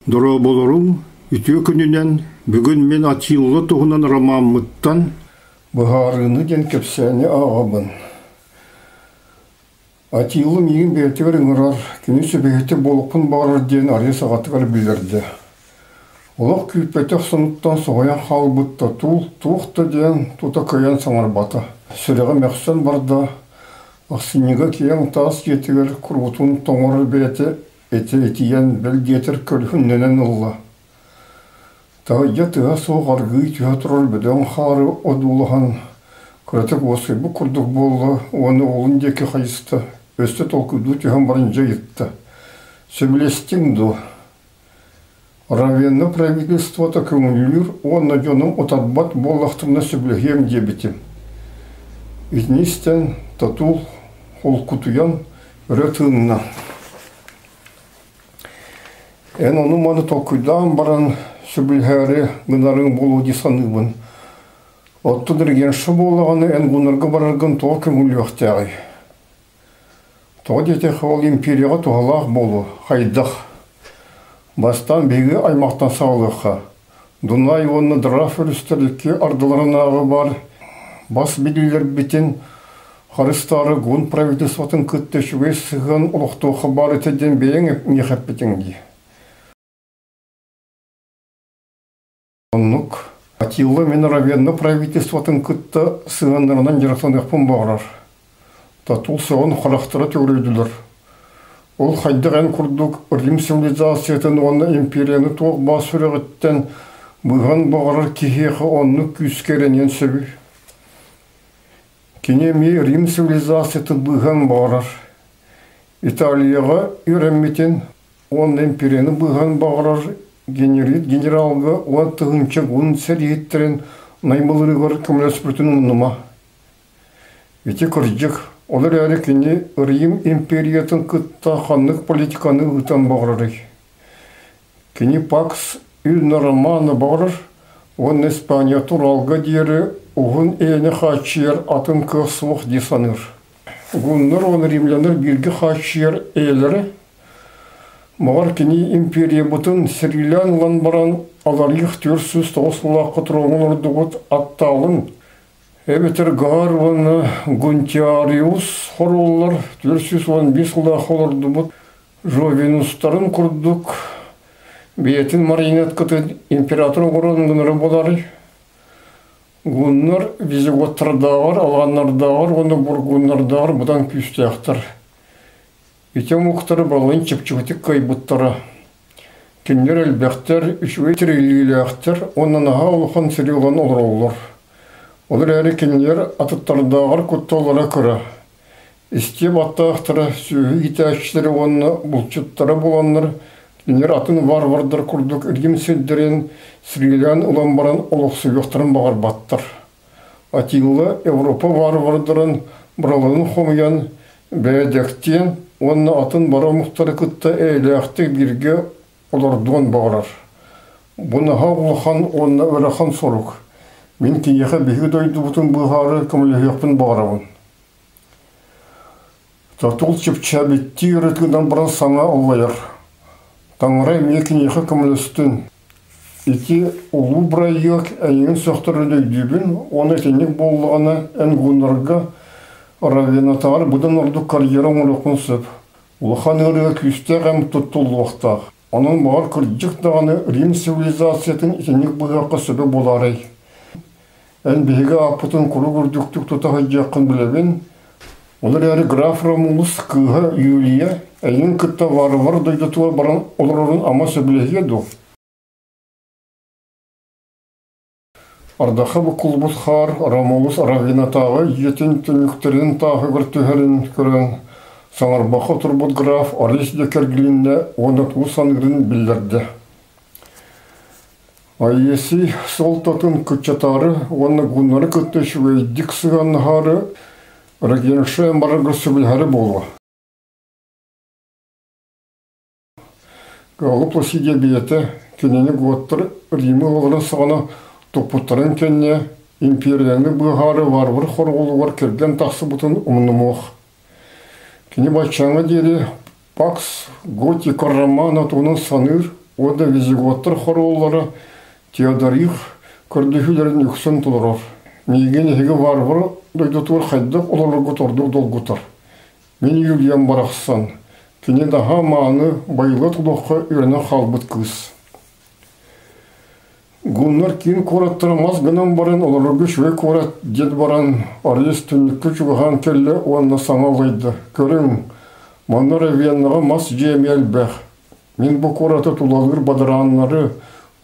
Дорооболоруҥ, үтүө күнүнэн! Бүгүн мин Атилла туһунан ромаммыттан Быһаарыыны диэн кэпсээни ааҕабын. Атилла миигин бэйэтигэр ыҥырар, кини сүбэһитэ буолуохпун баҕарар диэн арыйа саҕатыгар биллэрдэ. Олох күүппэтэх сонуттан соһуйан хаалбыт Татул туох да диэн тута кыайан саҥарбата. Сүрэҕэ мөхсөн барда, ахсынньыга киэҥ таас дьиэтигэр куруутун тоҥорор бэйэтэ Ити итийэн, бэл диэтэр көлөһүннэнэн ылла. Таһырдьа тыаһа суох аргыый түһэ турар бөдөҥ хаары одуулаһан, кыратык уоскуйбут курдук буолла уонна уолун диэки хайыста, өссө толкуйдуу түһэн баран дьэ ыйытта: «Сөбүлэстиҥ дуо?» Равенна правительствота көҥүллүүр уонна дьонум утарбат буоллахтарына сөбүлэһиэм диэбитим. Итини истэн Татул холкутуйан өрө тыынна. Эн ону-маны толкуйдаан баран сөбүлэһээри гынарыҥ буолуо дии саныыбын. Оттон регенша буоллаҕына эн гуннарга бараргын тоҕо көҥүллүөхтээҕий? Тоҕо диэтэххэ ол империяҕа туһалаах буолуо, хайдах? Бастаан биһиги аймахтан саҕалыахха. Дунай уонна Драф өрүстэр икки ардыларынааҕы баар бас билиилэрбитин харыстаары Гун правительствотын кытта үчүгэй сыһыан олохтуохха баар этэ диэн бэйэҥ миэхэ эппитиҥ дии. Оннук. Атилла мин Равенна правительствотын кытта сыһыаннарынан дьарыктаныахпын баҕарар. Татул сөҕөн харахтара төгүрүйдүлэр. Ол хайдах эн курдук Рим цивилизациятын уонна империяны туох баар сүрэҕиттэн быыһан баҕарар киһиэхэ оннук күүскэ эрэниэн сөбүй? Кини эмиэ Рим цивилизациятын быыһан баҕарар. Италияҕа үөрэммитин уонна империяны быыһан баҕарар генералга 10 000 гун сэрииһиттэрин наймылыырыгар көмөлөспүтүн умнума. Ити кырдьык, ол эрээри кини Рим империятын кытта ханнык политиканы ыытан баҕарарый? Кини Пакс Юна Романа баҕарар уонна Испания Уралга диэри уһун эйэни хааччыйар атын кыах суох дии саныыр. Гуннар уонна римляннар бииргэ хааччыйар эйэлэрэ Баҕар кини империябытын сэриилээн ылан баран аларыйах 409 сыллаахха туруоҥун ордубут аттаалын эбэтэр Гаар уонна Гунтиариус хоруоллар 415 сыллаахха олордубут Жовинустарын курдук бэйэтин марионеткатын император оҥорон гынара буоларый? Гуннар визиготтардааҕар, алааннардааҕар уонна бургуннардааҕар быдан күүстээхтэр. Ити омуктары балайын чэпчэкитик кыайбыттара. Кинилэр элбэхтэр, үчүгэй тэриллиилээхтэр уонна наһаа улахан сири ылан олороллор. Ол эрээри кинилэр атыттардааҕар кутталлара кыра. Истиэп аттаахтара, сүөһү иитээччилэрэ уонна булчуттара буоланнар, кинилэр атын варвардар курдук Рим сирдэрин сириилээн ылан баран олохсуйуохтарын баҕарбаттар. Атилла Европа варвардарын быраларын хомуйан, бэйэдэктиэн уонна атын бары омуктары кытта эйэлээхтик бииргэ олордуон баҕарар. Бу наһаа улахан уонна ыарахан сорук. Мин киниэхэ биһиги дойдубутун быыһаары көмөлөһүөхпүн баҕарабын. Татул чэпчээбиттии ырытыынан баран саҥа аллайар. Таҥара эмиэ киниэхэ көмөлөстүн. Ити улуу бырайыак эйигин сөхтөрөн өйдүүбүн уонна итинник буоллаҕына эн гуннарга Равенатааҕар быдан ордук карьера оҥоруоххун сөп. Улахан ыарыыга күүстээх эм туттуллуохтаах. Онон баҕар кырдьык даҕаны Рим цивилизациятын итинник быһыахха сөбө буолаарай? Эн биһиги ааппытын куруук үрдүктүк тута сылдьыаххын билэбин. Ол эрээри граф Ромулус кыыһа Юлия эйигин кытта варвар дойдутугар баран олорорун ама сөбүлэһиэ дуо? Ардахха буккуллубут хаар Ромулус Раввинатааҕы дьиэтин түннүктэрин тааһыгар түһэрин көрөн, саҥарбакка турбут граф Арис де кэргилиннэ уонна тугу саныырын биллэрдэ. Айеси суолтатын кыччатаары уонна гуннары кытта үчүгэйдик сыһыаннаһаары Регенше барарга сөбүлэһэрэ буолуо. Галло Пласидия бэйэтэ кинини готтар Римы ылаларын саҕана туппуттарын кэннэ империяны быыһаары варвар хороҕолугар кэргэн тахсыбытын умнумуох. Кини баччааҥҥа диэри Пакс Готика романа туһунан саныыр. Уонна визиготтар хоруоллара Теодорих көрдөһүүлэрин үксүн толорор. Миигин эһиги варвар дойдутугар хайдах олороргут ордук долгутар. Мин Юлиям барахсан, кини наһаа мааны, байылыат олоххо үөрэнэн хаалбыт кыыс. Гуннар киин куораттара мас гынан баран олорорго үчүгэй куорат диэн баран Арыйыс түннүккэ чугаһаан кэллэ уонна саҥа аллайда: «Көрүҥ, манна Равеннаҕа мас дьиэ эмиэ элбэх. Мин бу куораты тулалыыр бадарааннары,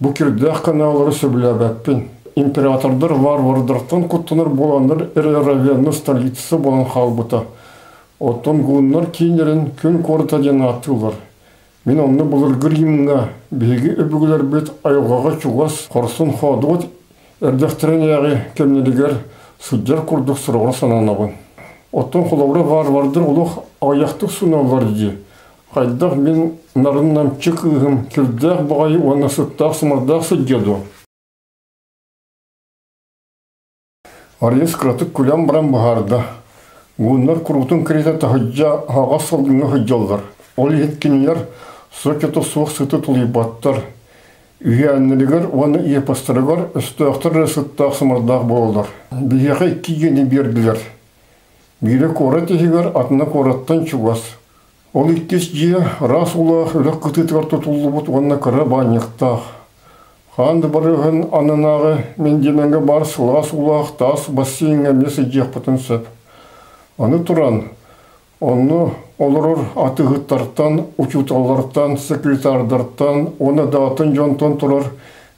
бу кирдээх каналлары сөбүлээбэппин. Императордар варвардартан куттанар буоланнар эрэ Равенна столица буолан хаалбыта. Оттон гуннар кииннэрин күн куората диэн ааттыыллар. Мин онно былыргы Римҥа биһиги өбүгэлэрбит айылҕаҕа чугас, хорсун-хоодуот эрдэхтэринээҕи кэмнэригэр сылдьар курдук сураҕы сананабын. Оттон холобура варвардар олох аҕыйахтык суналлар дии. Хайдах мин нарын-намчы кыыһым кирдээх баҕайы уонна сыттаах-сымардаах сылдьыа дуо? Арыйыс кыратык күлэн баран быһаарда: Гуннар куруутун кэриэтэ таһырдьа аһаҕас салгыҥҥа сылдьаллар. Ол иһин кинилэр соччото суох сыты тулуйбаттар. Үһүйээннэригэр уонна эпостарыгар өстөөхтөр эрэ сыттаах-сымардаах буолаллар. Биһиэхэ икки дьиэни биэрдилэр. Биирэ куорат иһигэр, атына куораттан чугас. Ол иккис дьиэ ыраас уулаах үрэх кытыытыгар тутуллубут уонна кыра баанньыктаах. Хаан дыбарыаһын аннынааҕы Мендимеҥҥэ баар сылаас уулаах таас бассейҥҥа эмиэ сылдьыахпытын сөп. Аны туран, онно олорор атыыһыттартан, учууталлартан, секретардартан уонна да атын дьонтон турар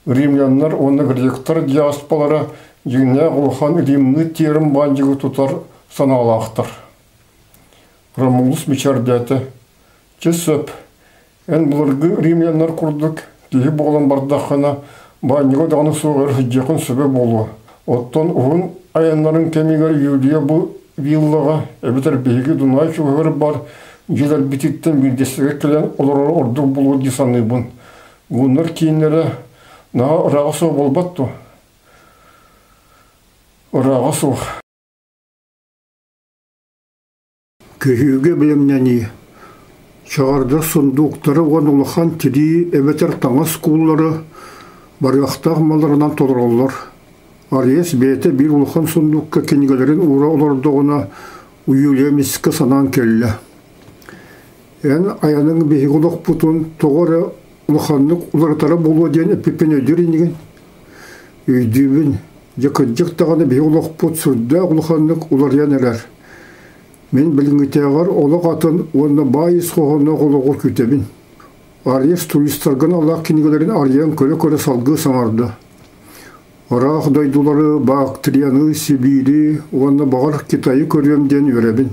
римляннар уонна гректар диаспалара дьиҥнээх улахан римныы тиэрим баанньыгы тутар санаалаахтар. Ромулус мичээрдээтэ: «Чэ сөп, эн былыргы римляннар курдук киһи буолан бардаххына, баанньыга даҕаны суох өр сылдьыаххын сөбө буолуо. Оттон уһун айаннарын кэмигэр Юлия бу виллаҕа эбэтэр биһиги Дунай чугаһыгар баар дьиэлэрбититтэн биирдэстэригэр кэлэн олорор ордук буолуо дии саныыбын. Гуннар кииннэрэ наһаа ырааҕа суох буолбат дуо?» «Ырааҕа суох. Көһүүгэ бэлэмнэнии Чаҕардар сундууктары уонна улахан тирии эбэтэр таҥас кууллары барыахтаах малларынан толороллор. Ариес бэйэтэ биир улахан сундуукка кинигэлэрин уура олордоҕуна Юлия эмискэ санаан кэллэ: «Эн айаныҥ биһиги олохпутун тоҕо эрэ улаханнык уларытара буолуо диэн эппиппин өйдүүр инигин?» «Өйдүүбүн. Дьэ кырдьык даҕаны биһиги олохпут сүрдээх улаханнык уларыйан эрэр. Мин билиҥҥитээҕэр олох атын уонна баай ис хоһоонноох олоҕу күүтэбин. Ариес туристаргын алаах кинигэлэрин арыйан көрө-көрө салгыы саҥарда. Ыраах дойдулары, Бактрияны, Сибиири уонна баҕар Китайы көрүөм диэн үөрэбин.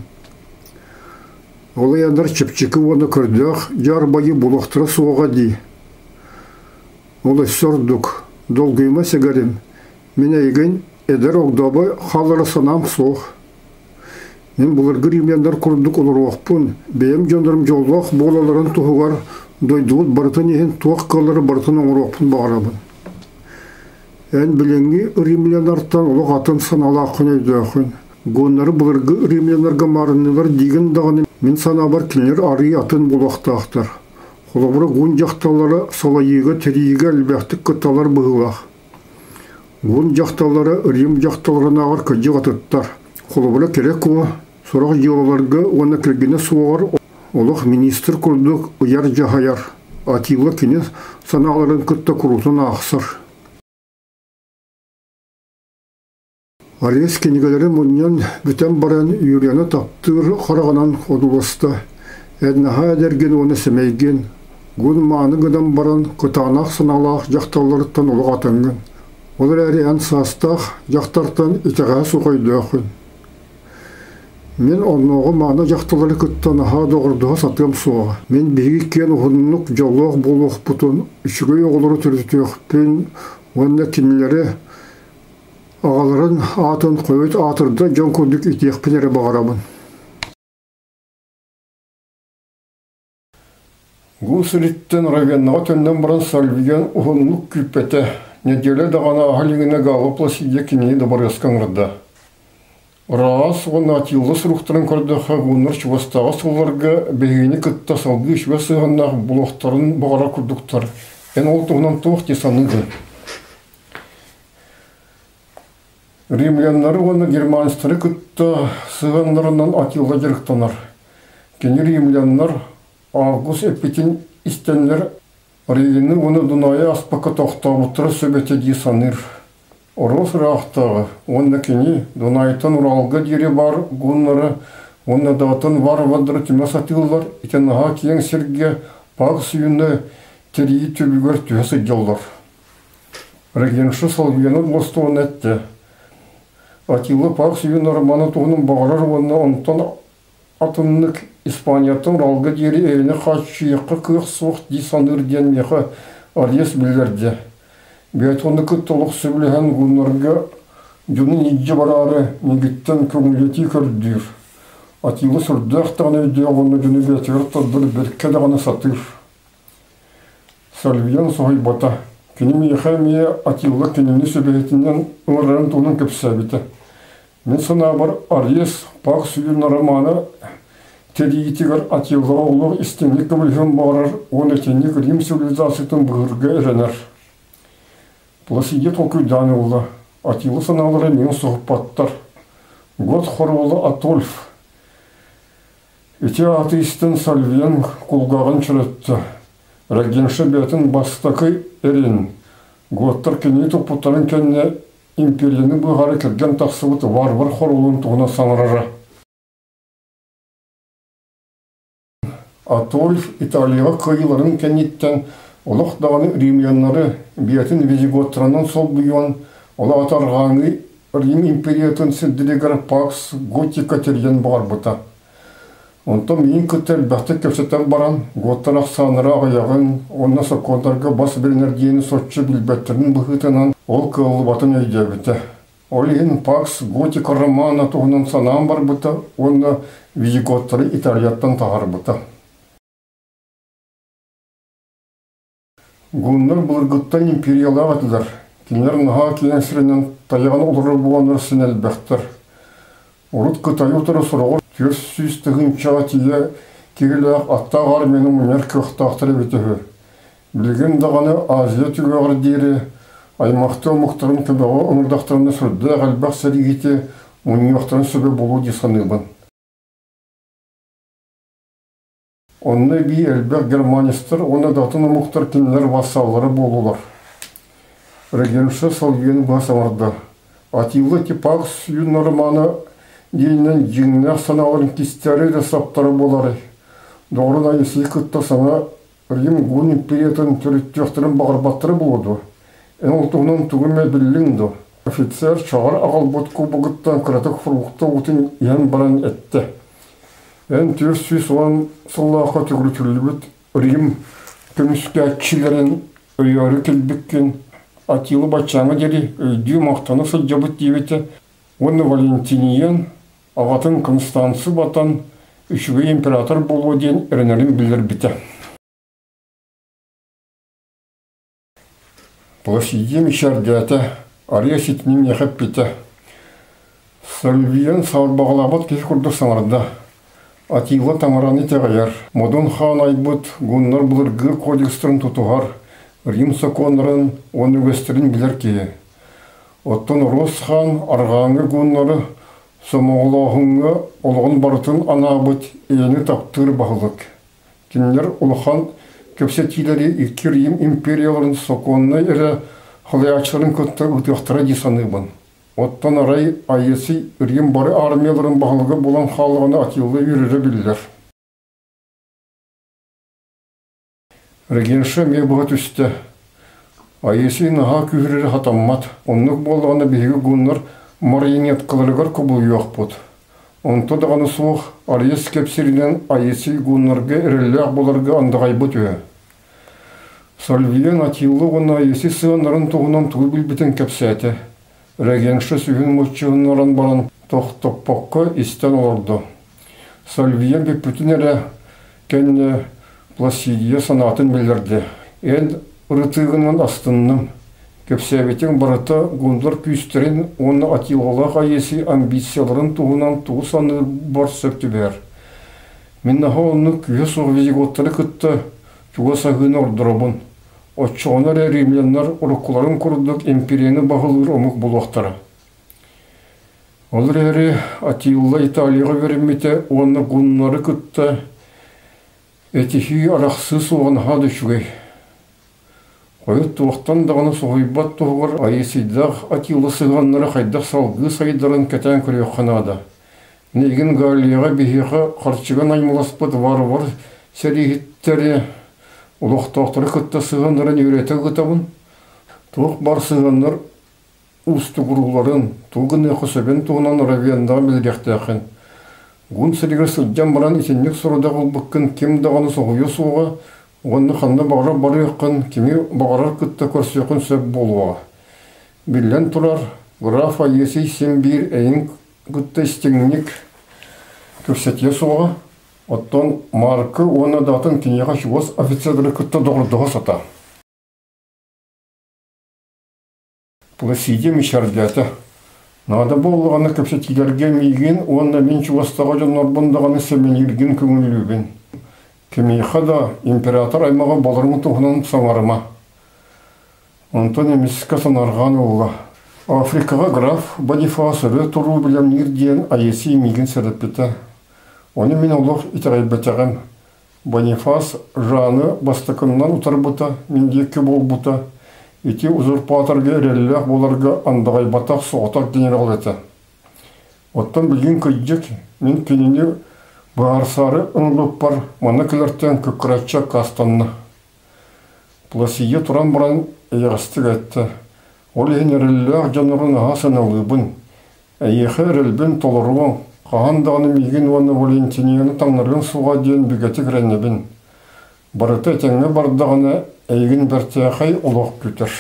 Ол айаннар чэпчэки уонна көрдөөх дьаарбайы булуохтара суоҕа дии. Ол өссө ордук, долгуйума сэгэрим, мин эйигин эдэр огдообо хааллара санаам суох. Мин былыргы римляннар курдук олоруохпун, бэйэм дьоннорум дьоллоох буолалларын туһугар дойдубут барытын иһин туох кыаллары барытын оҥоруохпун баҕарабын. Эн билиҥҥи римляннартан олох атын санаалааххын өйдөөххүн. Гуннары былыргы римляннарга маарыннылар диигин даҕаны мин санаабар кинилэр арыый атын буолуохтаахтар. Холобура гун дьахталлара салайыыга, тэрийиигэ элбэхтик кытталлар быһыылаах. Гун дьахталлара Рим дьахталларынааҕар кырдьык атыттар. Холобура кэрэ куо, сорох дьыалаларга уонна кэргэнэ суоҕар олох министр курдук ыйар-дьаһайар, Атилла кини санааларын кытта куруутун аахсар. Ариес кинигэлэри мунньан бүтэн баран Юрияны таптыыр хараҕынан одууласта. Эн наһаа эдэргин уонна сэмэйгин, гун мааны гынан баран кытаанах санаалаах дьахталларыттан олох атыҥҥын. Ол эрээри эн саастаах дьахтартан итэҕэһэ суох өйдөөххүн. Мин оннооҕу мааны дьахталлары кытта наһаа доҕордоһо сатыам суоҕа. Мин биһиги киэн уһуннук дьоллоох буолуохпутун, үчүгэй оҕолору төрөтүөхпүн уонна кинилэри аҕаларын аатын хойут аатырда дьон курдук итиэхпин эрэ баҕарабын. Гус илиттэн Равеннаҕа төннөн баран Сальвиан уһуннук күүппэтэ, нэдиэлэ даҕаны ааһа илигинэ Гаала Пласидия кинини дыбарыаска ыҥырда. Ыраас уонна Атилла суруктарын көрдөххө, гуннар чугастааҕы сылларга биһигини кытта салгыы үчүгэй сыһыаннаах буолуохтарын баҕарар курдуктар. Эн ол туһунан туох дии саныыгын? Римляннары уонна германецтары кытта сыһыаннарынан Атилла дьарыктанар. Кини римляннар Август эппитин истэннэр Рейны уонна Дунайы аспакка тохтообуттара сөп этэ дии саныыр. Оруос ыраахтааҕы уонна кини Дунайтан Уралга диэри баар гуннары уонна даҕатан варвардары түмэ сатыыллар, ити наһаа киэҥ сиргэ Пакс юны тэрийии түбүгэр түһэ сылдьаллар. Регенша Салвиянын мостуон эттэ. Атилла Пакс юн романа туһунан баҕарар уонна онтон атыннык Испанияттан Уралга диэри эйэни хааччыйыахха кыах суох дии саныыр диэн миэхэ Ариас биллэрдэ. Бэйэтэ кытта олох сөбүлэһэн гуннарга дьонун илдьэ бараары миигиттэн көҥүллэтии көрдүүр. Атилла сүрдээх даҕаны өйдөөх уонна дьону бэйэтигэр тардар бэркэ даҕаны сатыыр. Сальвиан соһуйбата. Кини миэхэ эмиэ Атилла кинини сүбэһитинэн ыҥырарын туһунан кэпсээбитэ. Мин санаабар, Ариес Пак сүрүн романа тэрийиитигэр Атиллаҕа олох истиҥник көмөлөһүөн баҕарар уонна итинник Рим цивилизациятын быһыырга эрэнэр. Пласидия толкуйдаан ылла. Атилла санаалара миҥин соһуппаттар. Гот хоруола Атольф Ити ааты истэн Сальвиан кулгааҕын чөрөттө. Регенша бэйэтин бастакы эрин, готтар кинини туппуттарын кэннэ империяны быыһаары кэргэн тахсыбыт варвар хоруолун туһунан саҥарара. Атольф Италияҕа кыайыыларын кэнниттэн олох даҕаны римляннары бэйэтин визиготтарынан солбуйуон, ол аата арҕааҥҥы Рим империятын сирдэригэр Пакс Готика тэрийэн баҕарбыта. Онтон миигин кытта элбэхтик кэпсэтэн баран, готтар ахсааннара аҕыйаҕын уонна сокуоннарга бас бэринэр диэни соччо билбэттэрин быһыытынан ол кыаллыбатын өйдөөбүтэ. Ол иһин Пакс Готика романа туһунан санаан барбыта уонна визиготтары Италияттан таһаарбыта. Гуннар былыргыттан империялаах этилэр. Кинилэр наһаа киэҥ сиринэн тайаҕын олорор буоланнар син элбэхтэр. Урут Кытайы утары сороҕор 400 тыһыынчаҕа тиийэ киһилээх аттаах армияны мунньар кыахтаахтар эбитэ үһү. Билигин даҕаны Азия түгэҕэр диэри аймахтыы омуктарын көмөҕө ыҥырдахтарына сүрдээх элбэх сэрииһити мунньуохтарын сөбө буолуо дии саныыбын. Онно эбии элбэх германецтар уонна да атын омуктар кинилэр вассаллара буоллулар. Регенша салгыны быһа саҥарда. Атилла Типакс юн романа диэнинэн дьиҥнээх санааларын кистээри да саптара буоларый. Доҕорун Айысыйы кытта саҥа Рим Гун империятын төрүттүөхтэрин баҕарбаттара буолуо дуо? Эн ол туһунан тугу эмэ биллиҥ дуо? Офицер чаҕар аҕалбыт кубогыттан кыратык фрукта уутун иһэн баран эттэ. Эн 410 сыллаахха төгүрүтүллүбүт Рим көмүскээччилэрин өйөөрү кэлбиккин Атилы баччааҥҥа диэри өйдүү-махтана сылдьабыт диэбитэ уонна Валентиниан аҕатын Констанцы батан үчүгэй император буолуо диэн эрэнэрин биллэрбитэ. Пласидия мичээрдээтэ, арыйа ситини миэхэ эппитэ. Сальвиан саарбаҕалаабат киһи курдук саҥарда. Атилла таҥараны итэҕэйэр, Модун хаан айбыт гуннар былыргы кодекстарын тутуһар, Рим сокуоннарын уонна үгэстэрин билэр киһи. Оттон Рос хаан арҕааҥҥы гуннары сомоҕолооһуҥҥа олоҕун барытын анаабыт эйэни таптыыр баһылык. Кинилэр улахан кэпсэтиилэри икки Рим империяларын сокуоннай эрэ халайааччыларын кытта ыытыахтара дии саныыбын. Оттон арай Аэций Рим бары армияларын баһылыга буолан хааллаҕына Атилла үөрэрэ биллэр. Регенша эмиэ быһа түстэ. Аэций наһаа күүһүрэрэ сатаммат. Оннук буоллаҕына биһиги гуннар марионеткаларыгар кубулуйуохпут. Онто даҕаны суох Ариес кэпсиринэн Аэций гуннарга эрэллээх буоларга андаҕайбыт үһү. Сальвиен Атилла уонна Аэций сыаннарын туһунан тугу билбитин кэпсээтэ. Регенша сүһүн муччуһуннаран баран тохтоппокко истэн олордо. Сальвиен бүппүтүн эрэ кэннэ Пласидия санаатын биллэрдэ. Эн ырытыыгынан астынным. Кэпсээбитиҥ барыта гуннар күүстэрин уонна Атилалаах Аэси амбицияларын туһунан тугу саныырбар сөп түбэһэр. Мин наһаа оннук күүһэ суох визиготтары кытта чугас аһыыны ордоробун. Оччоҕуна эрэ римляннар уруккуларын курдук империяны баһылыыр омук буолуохтара. Ол эрээри Атилла Италияҕа үөрэммитэ уонна гуннары кытта этиһии арахсыы суоҕа наһаа да үчүгэй. Хойут туохтан даҕаны соһуйбат туһугар Аисийдаах Атилла сыһыаннара хайдах салгыы сайдарын кэтээн көрүөххэ наада. Миигин Галияҕа биһиэхэ харчыга наймыласпыт варвар сэрииһиттэри, олохтоохтору кытта сыһыаннарын үөрэтэ ыытабын. Туох баар сыһыаннар уустугурууларын, тугу гыныахха сөбүн туһунан Равеннаҕа билиэхтээххин. Гун сиригэр сылдьан баран итинник сорудах ылбыккын ким даҕаны соһуйуо суоҕа уонна ханна баҕарар барыаххын, кими баҕарар кытта көрсүөххүн сөп буолуоҕа. Биллэн турар, граф Аесий син биир эйин кытта истиҥник кэпсэтиэ суоҕа, оттон Маркы уонна да атын киниэхэ чугас офицердары кытта доҕордоһо сатаа. Пласидия мичээрдээтэ. Наада буоллаҕына кэпсэтиилэргэ миигин уонна мин чугастаҕа дьоннорбун даҕаны сэмэлииргин көҥүллүүбүн. Кимиэхэ да император аймаҕа буоларыҥ туһунан саҥарыма. Онтон эмискэ санаарҕаан ылла. Африкаҕа граф Бонифас өрө туруу бэлэмниир диэн Аесий миигин сэрэппитэ. Ону мин олох итэҕэйбэтэҕим. Бонифас Жаны бастакыннан утарбыта, мин диэки буолбута. Ити узурпаторга эрэллээх буоларга андаҕайбатах соҕотох генерал этэ. Оттон билигин кырдьык, мин кинини быһаарсаары ылбыппар манна кэлэртэн кыккыраччы аккаастанна. Пласия туран баран эйэҕэстик эттэ: «Ол иһин эрэллээх дьоннору наһаа сыаналыыбын. Эйиэхэ эрэлбин толоруоҥ, хаһан даҕаны миигин уонна Валентинияны таҥнарыаҥ суоҕа диэн бигэтик эрэнэбин. Барыта этэҥҥэ бардаҕына, эйигин бэртээхэй олох күүтэр».